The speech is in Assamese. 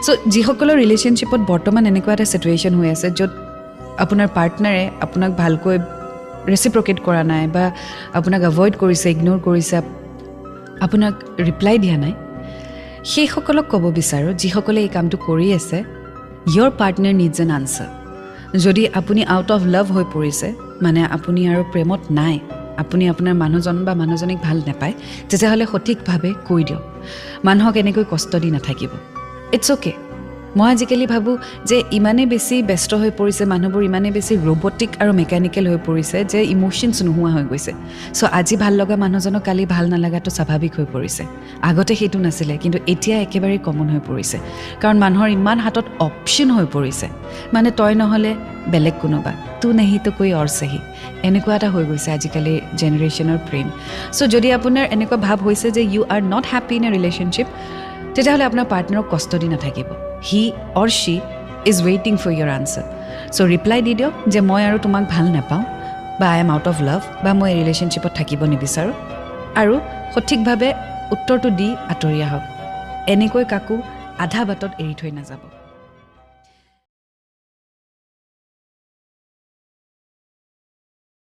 চ' যিসকলৰ ৰিলেশ্যনশ্বিপত বৰ্তমান এনেকুৱা এটা চিটুৱেশ্যন হৈ আছে য'ত আপোনাৰ পাৰ্টনাৰে আপোনাক ভালকৈ ৰেচিপ্ৰকেট কৰা নাই বা আপোনাক এভইড কৰিছে, ইগন'ৰ কৰিছে, আপোনাক ৰিপ্লাই দিয়া নাই, সেইসকলক ক'ব বিচাৰোঁ, যিসকলে এই কামটো কৰি আছে, your partner needs an answer. যদি আপুনি আউট অফ লাভ হৈ পৰিছে, মানে আপুনি আৰু প্ৰেমত নাই, আপুনি আপোনাৰ মানুহজন বা মানুহজনীক ভাল নাপায়, তেতিয়াহ'লে সঠিকভাৱে কৈ দিয়ক। মানুহক এনেকৈ কষ্ট দি নাথাকিব। It's okay. মই আজিকালি ভাবোঁ যে ইমানেই বেছি ব্যস্ত হৈ পৰিছে মানুহবোৰ, ইমানেই বেছি ৰবটিক আৰু মেকানিকেল হৈ পৰিছে যে ইম'শ্যনছ নোহোৱা হৈ গৈছে। চ' আজি ভাল লগা মানুহজনক কালি ভাল নালাগাটো স্বাভাৱিক হৈ পৰিছে। আগতে সেইটো নাছিলে, কিন্তু এতিয়া একেবাৰেই কমন হৈ পৰিছে, কাৰণ মানুহৰ ইমান হাতত অপশ্যন হৈ পৰিছে। মানে তই নহ'লে বেলেগ কোনোবা, तू नहीं तो कोई और सही, এনেকুৱা এটা হৈ গৈছে আজিকালি জেনেৰেশ্যনৰ প্ৰেম। চ' যদি আপোনাৰ এনেকুৱা ভাৱ হৈছে যে you are not happy in a relationship, তেতিয়াহ'লে আপোনাৰ পাৰ্টনাৰক কষ্ট দি নাথাকিব। He or she is waiting for your answer. So reply দি দিয়ক যে মই আৰু তোমাক ভাল নাপাওঁ বা I am out of love বা মই এই ৰিলেশ্যনশ্বিপত থাকিব নিবিচাৰোঁ আৰু সঠিকভাৱে উত্তৰটো দি আঁতৰি আহক। এনেকৈ কাকো আধা বাটত এৰি থৈ নাযাব।